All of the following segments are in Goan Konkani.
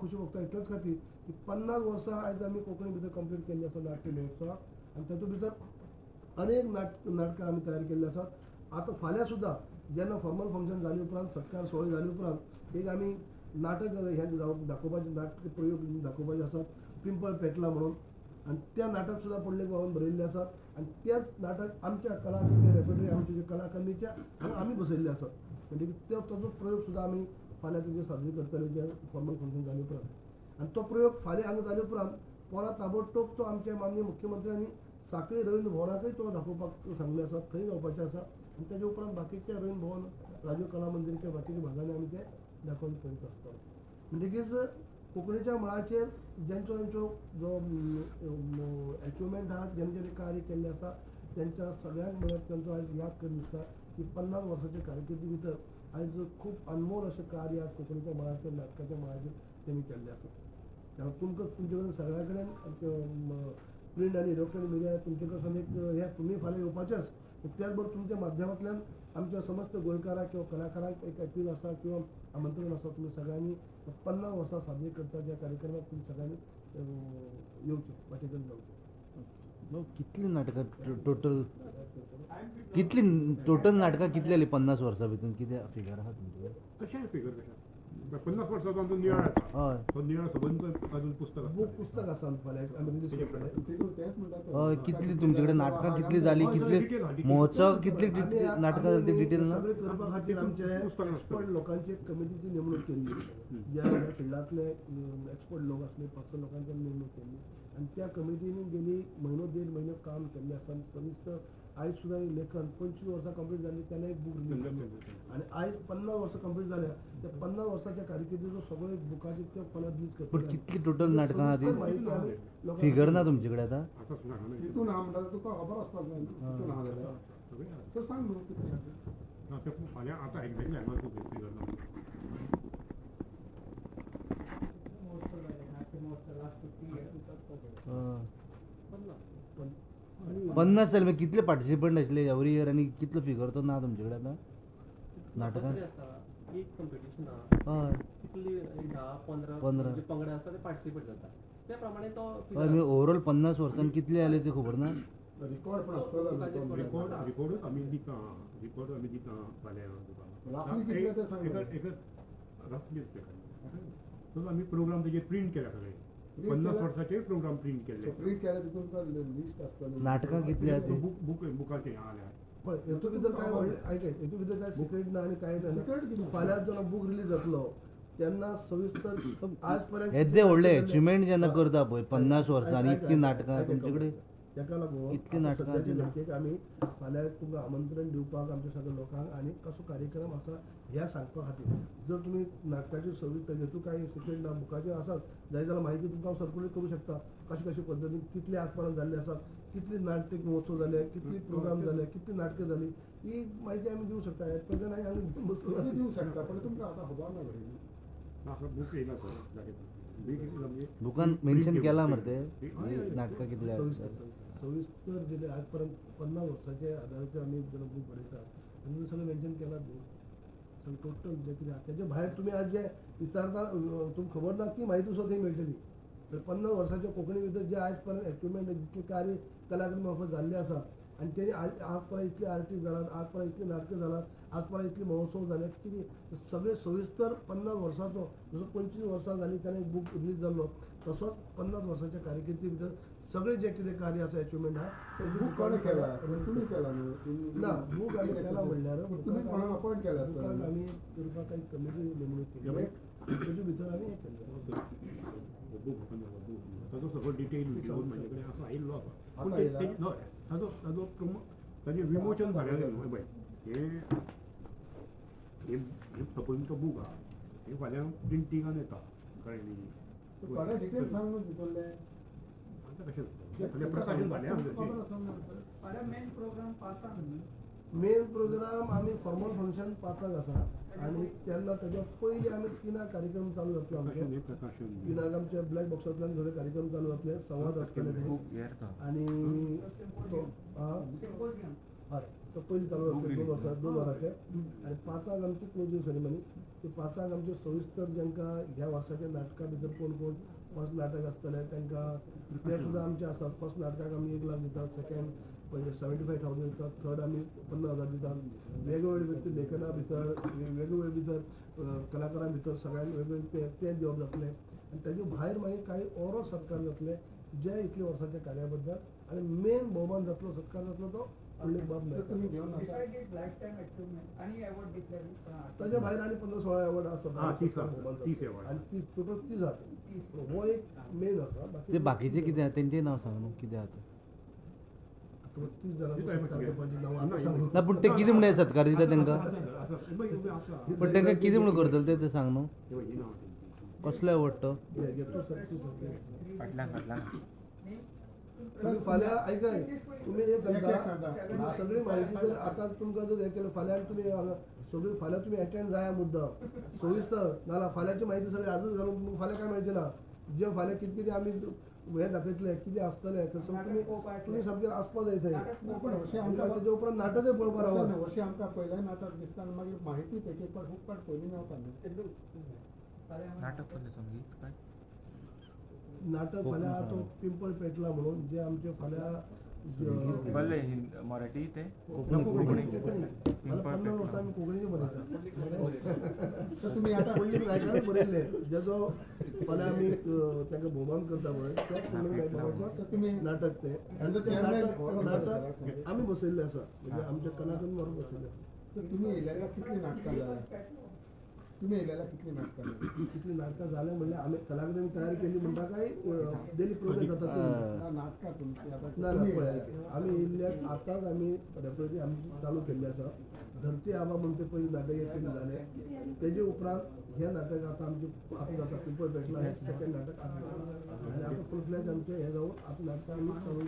खुशी भोगता इतलेच खातीर की 50 वर्सां आयज आमी कोंकणी भितर कंप्लीट केल्ली आसा नाट्य महोत्सवाक आनी तातूंत भितर अनेक नाटकां आमी तयार केल्ली आसात. आतां फाल्यां सुद्दां जेन्ना फॉर्मल फंक्शन जाले उपरांत सत्कार सुवाळो जाले उपरांत एक आमी नाटक हें दाखोवपाचें नाट्य प्रयोग दाखोवपाचे आसात पिंपळ पेटला म्हणून आनी त्या नाटक सुद्दां पुंडलीक बाबान बरयल्लें आसा आनी त्याच नाटक आमच्या कला अकादमी रेपर्टरी आमच्या जे कला अकादमीच्या हांगा आमी बसयल्ले आसात. म्हणजे तो ताजो प्रयोग सुद्दां आमी फाल्यां तेजे साजरी करतले जे फॉर्मल फंक्शन जाले उपरांत आनी तो प्रयोग फाल्यां हांगा जाले उपरांत परत ताबडतोब तो आमच्या माननीय मुख्यमंत्र्यांनी साखळी रवींद्र भवनाकय तो दाखोवपाक सांगलें आसा, थंय जावपाचें आसा आनी ताजे उपरांत बाकीच्या रवींद्र भवन राजीव कला मंदिरच्या बाकीच्या भागांनी आमी ते दाखोवन करीत आसतले. म्हणटकीच कोंकणीच्या मळाचेर जेंचो जेंचो जो एचिवमेंट आहा, जेणे जेणे कार्य केल्लें आसा तेंच्या सगळ्यांक म्हळ्यार तेंचो आयज याद करून दिसता की 50 वर्साच्या कारकिर्दी भितर आयज खूब अनमोल अशें कार्य आज कोंकणीच्या मळाचेर नाटकाच्या मळाचेर तेणी केल्लें आसा. कारण तुमकां तुमचे कडेन सगळ्या कडेन प्रिंट आनी इलेक्ट्रॉनीक मिडिया तुमचे कडसून एक हे तुमी फाल्यां येवपाचेच, त्याच बरोबर तुमच्या माध्यमांतल्यान आमच्या समस्त गोंयकारांक किंवा कलाकारांक एक अपील आसा किंवा आमंत्रण आसा, तुमी सगळ्यांनी 50 वर्सां साजरी करता ज्या कार्यक्रमाक तुमी सगळ्यांनी येवचें, वाटेकार जावचें. कितली नाटकां टोटल, कितली टोटल नाटकां कितली जाली 50 वर्सां भितर? कितें फिगर आसा तुमचे? कशें फिगर कशें 50 वर्सांचो आमचो नियाळ आसा, हय तो नियाळ सबंद तातूंत पुस्तक बूक पुस्तक आसा फाल्यां आमी रिलीज करतले. हय, कितली तुमचे कडेन नाटकां कितली जाली, कितली महोत्सव, कितली नाटकां जाली ती डिटेल ना? सगळें करपा खातीर आमचे एक्सपर्ट लोकांची एक कमिटीची नेमणूक केल्ली, ज्या ह्या फिल्डांतले एक्सपर्ट लोक आसले 5-6 लोकांची आमी नेमणूक केल्ली आनी त्या कमिटीनी गेली म्हयनो देड म्हयनो काम केल्लें आसा. आनी सविस्तर आयज सुद्दां एक लेखन 25 वर्सां कंप्लीट जाली तेन्ना एक बूक रिलीज जालो आनी आयज 50 वर्सां कंप्लीट जाल्या त्या 50 वर्साच्या कारकिर्दीचो सगळो एक बुकाचेर ते फाल्यां रिलीज पूण करतले. कितली टोटल नाटकां आहा ती माहिती आमी लोकांक फिगर ना तुमचे कडेन आतां? तितून आहा म्हणटा तुका खबर आसपाक जाय न्हू, तितून आहा जाल्यार तर सांग न्हू कितलें आहा तें. फाल्यां आतां एक्झॅक्टली हांगा फिगर ना. हय. 50 जाले मागीर कितले पार्टिसिपंट आशिल्ले एवरी इयर आनी कितलो फिगर तो ना तुमचे कडेन आतां नाटकान? एक कंपिटिशन आहा, हय कितली 10-15 15 जे पंगड आसता ते पार्टिसिपेट जाता त्या प्रमाणे तो हय, मागीर ओवरऑल 50 वर्सांन कितले जाले ते खबर ना? रिकॉर्ड पण आसतलो न्हू तो. रिकॉर्ड रिकॉर्डूच आमी दिता, रिकॉर्ड आमी दिता फाल्यां तुका. रफली कितले ते सांग. एक रफली तो आमी प्रोग्राम तेजेर प्रिंट केला सगळे 50 वर्साचे प्रोग्राम प्रिंट केल्ले. प्रिंट केले तितून लिस्ट आसतलें. नाटकां कितली आहा ती? बूक बूक बुकाचे आहा. पळय हेतू भितर काय व्हडलें आयक हेतू भितर काय सिक्रेट ना आनी काय ना. सिक्रेट कितें? फाल्यां जेन्ना बूक रिलीज जातलो तेन्ना सविस्तर आज पर्यंत येद्दे व्हडले एचिवमेंट जेन्ना करता पळय 50 वर्सांनी इतकी नाटकां तुमचे कडेन, ताका लागून इतली नाटकां सद्याचे आनी घडकेक आमी फाल्यां तुमकां आमंत्रण दिवपाक आमच्या सगळ्या लोकांक आनी कसो कार्यक्रम आसा ह्या सांगपा खातीर जर तुमी नाटकाची सविस्तर हेतू कांय सिक्रेट ना, बुकाचेर आसात जाय जाल्यार माहिती तुमकां हांव सर्कुलेट करूं शकता कशें कशें पद्दतीन कितले आज पर्यंत जाल्ले आसात, कितली नाट्य महोत्सव जाले, कितली प्रोग्राम जाले, कितली नाटकां जाली, ही माहिती आमी दिवं शकता. एट प्रेझेंट आमी बसलो दिवं शकता पण तुमकां आतां खबर ना घडये. बूक येयला सर बुकान मेन्शन केला मरे ते नाटकां कितली सविस्तर सविस्तर दिले आज पर्यंत 50 वर्साच्या आदाराचेर आमी जेन्ना बूक बरयतात तेन्ना सगळें मेन्शन केलां न्हू, सगळें टोटल जें कितें आहा तेजे भायर तुमी आज जें विचारता तुमकां खबर ना ती म्हायती सुद्दां थंय मेळटली. तर 50 वर्साच्या कोंकणी भितर जे आयज पर्यंत एचिवमेंट जितलें कार्य कलाकार मार्फत जाल्लें आसा आनी तेणी आज पर्यंत इतले आर्टिस्ट जालात, आज पर्यंत इतलीं नाटकां जालात, आज पर्यंत इतले महोत्सव जाले, कितें सगळें सविस्तर 50 वर्साचो जसो 25 वर्सां जालीं तेन्ना एक बूक रिलीज जाल्लो तसोच 50 वर्साच्या कारकिर्दी भितर सगळें जें कितें कार्य आसा एचिवमेंट आहा. बूक कोणें केला? तुमी केला न्हू? ना, बूक आमी केला म्हणल्यार तुमी कोणाक अपॉयंट केला आसतलो? आमी करपाक काही कमिटी नेमणूक केली, तेजे भितर आमी हें केल्लें. बूक ताजो सगळो डिटेल व्हिडिओ म्हाजे कडेन असो आयिल्लो आसा, पूण हय ताजो ताजो ताजें विमोचन फाल्यां जालें. पळय हें हें सपोज तुमचो बूक आहा, हें फाल्यां प्रिंटिंगान येता, कळ्ळें न्ही? थोडे डिटेल सांग न्हू तितूंतलें. आतां कशें जातलें? प्रकाशन फाल्यां. फाल्यां मेन प्रोग्राम 5 न्हू? मेन प्रोग्राम आमी फॉर्मल फंक्शन 5 आसा आनी तेन्ना तेज्या पयलीं आमी 3 कार्यक्रम चालू जातले आमचे. प्रकाशन 3 आमचे ब्लॅक बॉक्सांतल्यान थोडे कार्यक्रम चालू जातले, संवाद आसतले ते आनी तो हय, तो पयलीं चालू आसता 2 वर्सां 2 वरांचे आनी 5 आमची क्लोजींग सेरेमनी. ती 5 आमचे सविस्तर जांकां ह्या वर्साच्या नाटका भितर कोण कोण फर्स्ट नाटक आसतलें तांकां ते सुद्दां आमचे आसात. फर्स्ट नाटकाक आमी 1 लाख दितात, सेकंड 75,000 दितात, थर्ड आमी 50,000 दितात. वेगवेगळे व्यक्ती लेखना भितर वेगवेगळे भितर कलाकारां भितर सगळ्यांक वेगवेगळे ते दिवप जातलें आनी ताजे भायर मागीर कांय ओरो सत्कार जातले जे इतले वर्साच्या कार्या बद्दल आनी मेन भोवमान जातलो सत्कार जातलो तो पुंडलीक बाब नायक. ताज्या भायर आनी 15-16 एवॉर्ड आसा आनी टोटल 30 आसा. हो एक मेन आसा. ते बाकीचे कितें तेंचें नांव सांग न्हू कितें आसा 30 जाणांचो. ना पूण ते कितें म्हणून सत्कार दिता तांकां, पण तांकां कितें म्हणून करतले ते सांग न्हू. कसलो एवॉर्ड तो? फाल्यां आयकाय तुमी एक सांगता सगळी म्हायती जर आतां तुमकां जर हें केलें फाल्यां तुमी सगळी फाल्यां तुमी एटेंड जाया मुद्दाम सविस्तर, नाल्यार फाल्यांची म्हायती सगळी आजच घालून फाल्यां काय मेळचें ना. जे फाल्यां कितें कितें आमी हें दाखयतले कितें आसतलें तुमी तुमी सामकें आसपा जाय थंय. पूण अशें आमकां तेजे उपरांत नाटकय पळोवपाक रावता. अशें आमकां पयलें नाटक दिसता आनी मागीर म्हायती एक एक फावट खूब फावट पयलीं मेळटा न्हू. नाटक कसलें संगीत काय नाटक फाल्यां तो पिंपळ पेटला म्हणून जे आमचे फाल्यां मराठी ते कोंकणी 50 वर्सां आमी कोंकणीचे बरयता. तुमी आतां पुंडलीक नायकानूच बरयल्लें जेजो फाल्यां आमी ताका भोवमान करता पळय त्या पुंडलीक नायक बाबाचो नाटक तें आनी तें नाटक आमी बसयल्लें आसा, म्हणजे आमच्या कलाकार व्हरून बसयल्लें आसा. तुमी येयलेल्या कितलीं नाटकां जाल्यां? तुमी येयलेल्या कितलीं नाटकां जालीं? कितलीं नाटकां जालें म्हणल्यार आमी कला अकादमी तयार केली म्हणटा काय डेली प्रोग्राम जाता नाटकां तुमची? ना ना पळय आमी येयल्ल्याक आतांच आमी रेपर्टरी आमची चालू केल्ली आसा. धरती आबा म्हण तें पयलीं नाटक एक जालें, तेजे उपरांत हें नाटक आतां आमचें आतां जाता पिंपळ पेटला हें सेकंड नाटक आतां आनी आतां फूल फ्लॅज आमचें हें जावन आतां नाटकां आमी चालू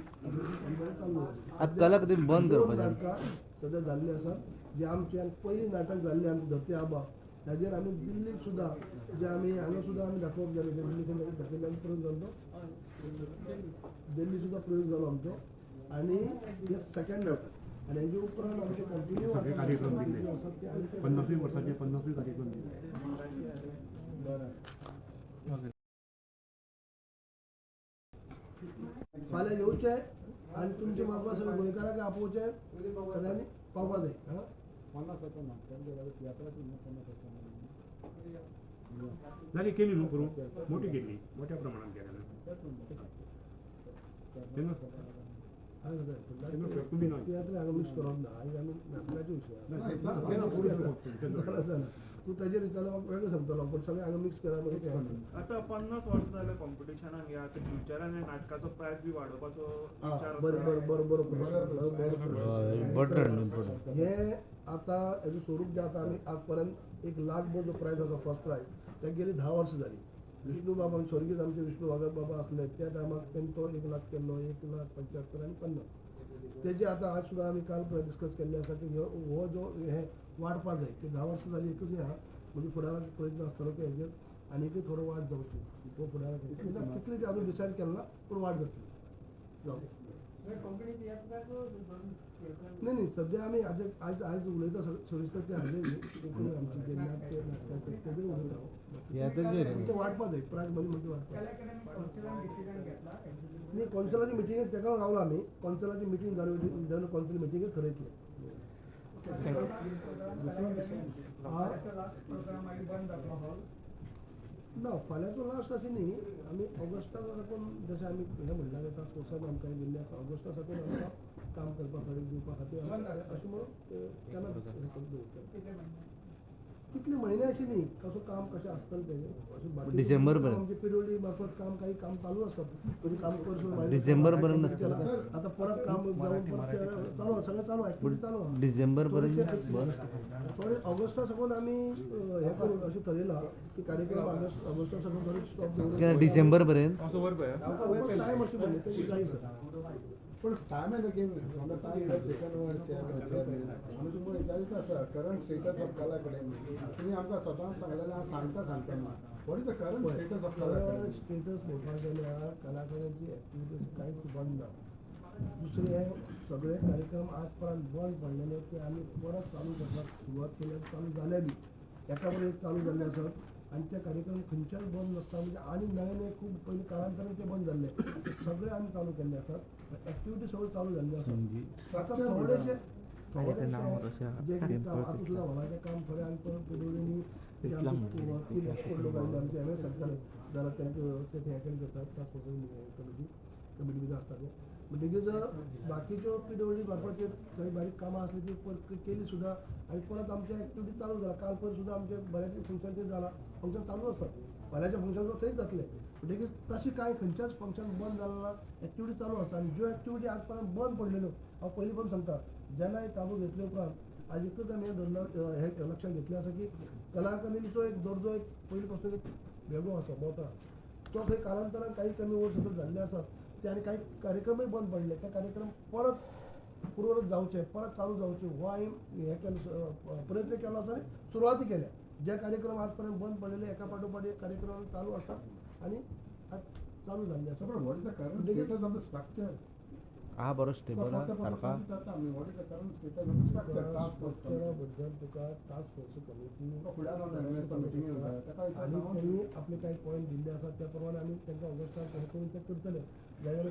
चालू आतां कला अकादमी बंद करपाचें नाटकां सद्या जाल्लीं आसा. जे आमचें पयलीं नाटक जाल्लें आमचें धरती आबा ताजेर आमी दिल्लीक सुद्दां जे आमी हांगा सुद्दां आमी दाखोवप जालें, दिल्लीक दाखयल्ले आमी प्रयोग जालो, दिल्ली सुद्दां प्रयोग जालो आमचो आनी हे सेकंड नाटक आनी हेजे उपरांत आमचे कंटिन्यू कार्यक्रम दिल्ले 50 वर्साचे 50 कार्यक्रम दिल्ले. बरें फाल्यां येवचें आनी तुमचे मार्फत सगळे गोंयकारांक आपोवचें, सगळ्यांनी पावपा जाय. हां 50 नाटकां तियात्राची 50 जाली केली न्हू करूं मोठी केली मोठ्या प्रमाणात केली. तियात्र हांगा मिक्स करप ना, आयज आमी नाटकाचे विशय तूं ताजेर विचारल्यार म्हाका वेगळें सांगतलो, पूण सगळें हांगा मिक्स केला मागीर. आतां 50 वर्सां जाल्यार कॉम्पिटिशनाक या आतां फ्युचरान नाटकाचो प्रायज बी वाडोवपाचो विचार? बरें बरें बरें बरो बरो. हें आतां हेजो स्वरूप जें आतां आमी आज पर्यंत 1 लाख जो प्रायज आसा फर्स्ट प्रायज तेका गेली 10 वर्सां जालीं. विष्णू बाबा स्वर्गीय आमचे विष्णू बाबा आसले त्या टायमाक तेणी तो 1 लाख केल्लो, 1,75,000 आनी 50. तेजे आतां आज सुद्दां आमी काल डिस्कस केल्लें आसा की हो जो हें वाडपा जाय की 10 वर्सां जालीं एकूच हें आहा, म्हणजे फुडाराक प्रयत्न आसतलो की हेजेर आनीकय थोडो वाड जावची, तो फुडाराक कितली ती अजून डिसायड केला ना पूण वाड जातली जावं. न्ही न्ही सद्या आमी आज आयज आयज उलयता सविस्तर ते हाडले न्ही कोंकणी आमची जे नाट्य नाटकां तेजेर उलयता हांव. ते वाडपा जाय प्रायज मनी म्हणजे वाडपा जाय. न्ही कौन्सिलाची मिटींगेक तेका रावला आमी, कौन्सिलाची मिटींग जाली जेन्ना कौन्सिल मिटींगेक थरयतले. ना फाल्यांचो लास्ट अशें न्ही, आमी ऑगस्टा साकून जशें आमी हें म्हणलां ताका फोर्सान आमकां दिल्लें आसा ऑगस्टा साकून आमकां काम करपा खातीर दिवपा खातीर अशें म्हणून केन्ना दवरतले. कितले म्हयने अशें न्ही, कसो काम कशें आसतलें तेजें डिसेंबर पर्यंत आमचे पिरियडी मार्फत काम काही काम चालू आसता, तरी काम करसून डिसेंबर पर्यंत आसतलें. आतां परत काम जावन परत चालू सगळें चालू एक्टिविटी चालू आहा. डिसेंबर पर्यंत थोडे ऑगस्टा साकून आमी हें करून अशें थरयलां की कार्यक्रम ऑगस्टा साकून थोडे स्टॉप दवरून डिसेंबर पर्यंत टायम अशें म्हणलें तें जाय सर. पण time and again on the time you have taken over chairman आमी तुमकां विचारीत आसा करंट स्टेटस ऑफ कला अकादमी. तुमी आमकां सदांच सांगलेलें हांव सांगता सांगतना what is the current status of Kala Akademi? Status म्हणपाक जाल्यार कला अकादमीची एक्टिविटी कांयच बंद ना. दुसरे हे सगळे कार्यक्रम आज पर्यंत बंद पडलेले ते आमी परत चालू करपाक सुरवात केल्या, चालू जाले बी एका बरोबर एक चालू जाल्ले आसत आनी ते कार्यक्रम खंयच्याच बंद नासता. म्हणजे आनी नवे नवे खूब पयलीं काळांतरान ते बंद जाल्ले ते सगळे आमी चालू केल्ले आसात. एक्टिविटी सगळ्यो चालू जाल्ल्यो आसात. आतां थोडेशे जे कितें काम आतां सुद्दां हॉलाचें काम थोडे आमी पडोवणी जे आमचे तीन एक्सपर्ट लोक आयिल्ले आमचे एम एस सांगताले जाल्यार तांकां ते थंय अटेंड करतात टास्क फोर्स कमिटी भितर आसता ते. म्हणटकीच बाकीच्यो पी डब्ल्यू डी मार्फत थंय बारीक कामां आसली ती केली सुद्दां आनी परत आमचे एक्टिविटी चालू जाला. काल पयर सुद्दां आमचे बऱ्याचशे फंक्शन ते जाला, फंक्शन चालू आसात, फाल्यांचे फंक्शन सुद्दां थंयच जातले. म्हणटकीच तशें कांय खंयच्याच फंक्शन बंद जालें ना, एक्टिविटी चालू आसा. आनी ज्यो एक्टिविटी आज पर्यंत बंद पडलेल्यो हांव पयलीं पण सांगता, जेन्ना हे ताबो घेतले उपरांत आज एकूच आमी हें धरलं हें लक्षांत घेतलें आसा की कला अकादमीचो एक दर्जो एक पयलीं पासून एक वेगळो आसा मोठो, तो खंय कालांतरान काही कमी वर्स सुद्दां जाल्ले आसात ते आनी काही कार्यक्रमय बंद पडले ते कार्यक्रम परत पुरवत जावचे, परत चालू जावचे हो हांवें हें केलो प्रयत्न केलो आसा आनी सुरवाती केल्या. जे कार्यक्रम आज पर्यंत बंद पडलेले एका फाटोफाट एक कार्यक्रम चालू आसा आनी आज चालू जाल्ले आसा. What is the current status of the structure? हा बरो स्टेबल आहा सारका. What is the current status of the structure? Task force स्ट्रक्चरा बद्दल तुका टास्क फोर्स कमिटी मिटींग आनी तेणी आपले कांय पॉयंट दिल्ले आसात त्या प्रमाणे आमी तांकां ऑगस्टाक हें करून ते करतले. जाल्यार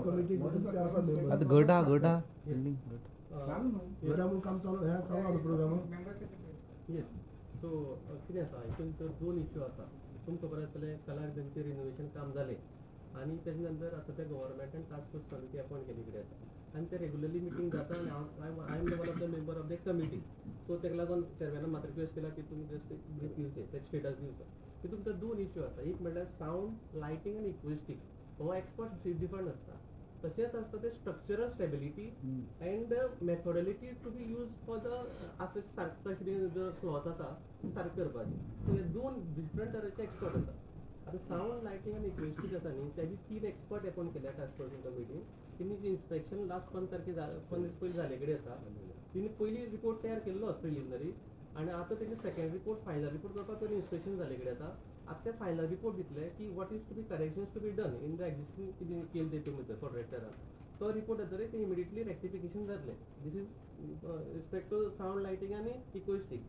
कमिटी आतां गट आहा, गट आहा बिल्डींग गट गटा म्हणून काम चालू हें चालू आसा प्रोग्राम. येस, सो कितें आसा हितून तर दोन इश्यू आसा. तुमकां खबर आसतलें कला अकादमीचें रिनोवेशन काम जालें आनी तेजे नंतर आतां ते गव्हर्मेंटान टास्क फोर्स कमिटी अपॉयंट केली कडेन आसा आनी ते रेगुलरली मिटींग जाता आनी हांव I am one of the member of that committee. So तेका लागून चेअरमॅनान म्हाका रिक्वेस्ट केला की तुमी जस्ट ब्रीफ दिवचें, तें स्टेटस दिवचो. तितून भितर दोन इश्यू आसा, एक म्हणल्यार सावंड लायटींग आनी इक्विस्टीक हो एक्सपर्ट डिफरंट आसता. तशेंच आसता ते structural stability and methodology to be use for the आसा सारकें कितें जो फ्लॉस आसा ते सारकें करपाचें. सो हे दोन डिफरंट तरेचे एक्सपर्ट आसा. आतां सावंड लायटींग आनी इक्विस्टीक आसा न्ही तेजी 3 एक्सपर्ट अपॉयंट केल्या टास्क फोर्स कमिटीन. तेणी जी इन्स्पेक्शन लास्ट 15 तारखे 15 दीस पयलीं जाले कडेन आसा, तेणी पयलीं रिपोर्ट तयार केल्लो प्रिलिमिनरी आनी आतां तेजे सेकंड रिपोर्ट फायनल रिपोर्ट करपाक पयलीं इन्स्पेक्शन जाले कडेन आसा. आतां ते फायनल रिपोर्ट दितले की what is to be corrections to be done in the existing कितें केलें तेतून भितर कॉन्ट्रॅक्टरान तो रिपोर्ट जातकीर ते इमिडिएटली रेक्टिफिकेशन जातलें. This is respect to sound lighting आनी इक्विस्टीक.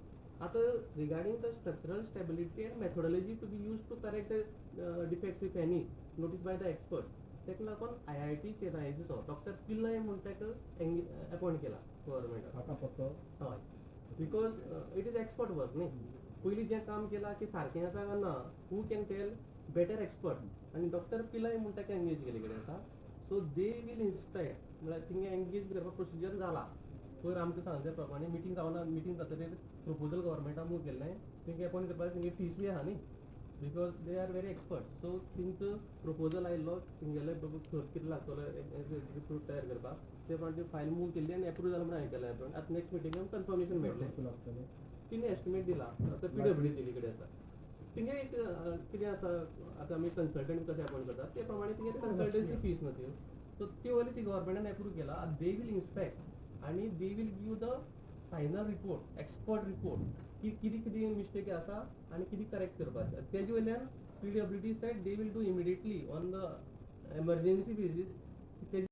आतां regarding the structural stability and methodology to be use to correct the defects if any notice by the expert, ताका लागून IIT चेन्नईचो डॉक्टर पिल्लय म्हूण ताका अपॉयंट केला गव्हर्मेंटान. आतां फक्त हय, because it is expert work न्ही. पयलीं जें काम केलां की सारकें आसा काय ना, who can tell better expert. आनी डॉक्टर पिल्लय म्हूण ताका एंगेज केल्ले कडेन आसा. सो they will inspect, म्हळ्यार थिंगा एंगेज करपाक प्रोसिजर जाला. पयर आमकां सांगले प्रमाणे मिटींग जावना, मिटींग जातकीर प्रपोजल गव्हर्मेंटान मूव केल्लें, तेंकां अपॉयंट करपाक तेंगे फीस बी आहा न्ही, because they are very expert. So तेंचो प्रपोजल आयिल्लो तेंगेले खर्च कितलो लागतलो रिपोर्ट तयार करपाक, ते प्रमाणे ती फायल मूव केल्ली आनी एप्रूव जाला म्हूण हांवें केलें. आतां नेक्स्ट मिटिंगेक कन्फर्मेशन मेळटलें. तिणें एस्टिमेट दिला, आतां PWD दिल्ली कडेन आसा. तिंगे एक कितें आसा आतां आमी कन्सल्टंट कशें अपॉयंट करता ते प्रमाणे तिंगे कन्सल्टन्सी फीस न्हू त्यो, सो त्यो वयली ती गव्हर्मेंटान एप्रूव केला. आतां they will inspect आनी they will give the final report, expert report की कितें कितें मिस्टेक आसा आनी कितें करेक्ट करपाचें. तेजे वयल्यान PWD said they will do immediately on the emergency basis.